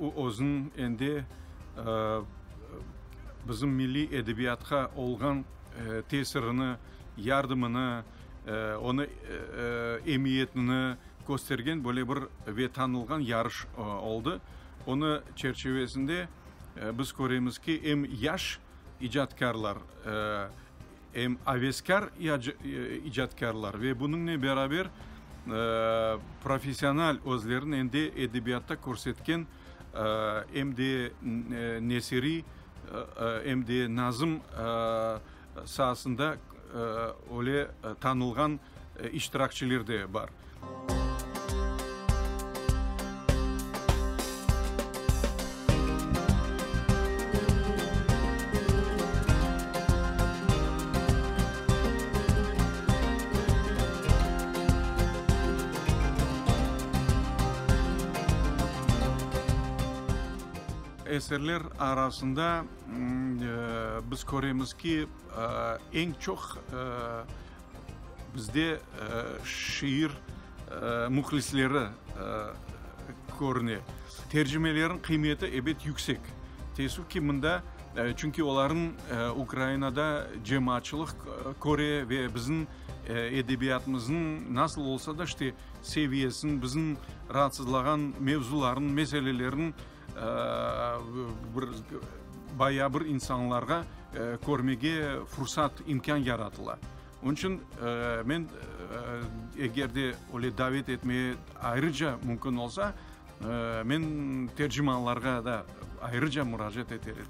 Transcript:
O özüniñ endi bizim milliy edebiyatqa olğan tesirini, yardımını, onı emiyetini köstergen böyle bir ve tanılğan yarış oldı. Onı çerçivesinde biz köremiz ki, em yaş icatkârlar, em aveskâr icatkârlar ve bunıñle beraber professional özlerini endi edebiyatta körsetken em de nesiriy, em de nazım saasında öyle tanılğan iştirakçiler de bar. Eserler arasında biz köremiz ki, eñ çoq Bizde şiir mühlisleri körüne. Tercimelerniñ qıymeti, ebet, yüksek. Teessüf ki, mında, çünki olarnıñ Ukrainada cemaatçılıq köre ve bizim edebiyatımıznıñ nasıl olsa da, işte, seviyesini, bizim raatsızlağan mevzularnıñ, meselelerniñ bir bayağı bir insanlarğa körmege fursat, imkân yaratıla. Onıñ içün men eger de öyle davet etmege ayrıca mümkün olsa, men tercimanlarğa da ayrıca muracaat eter edim.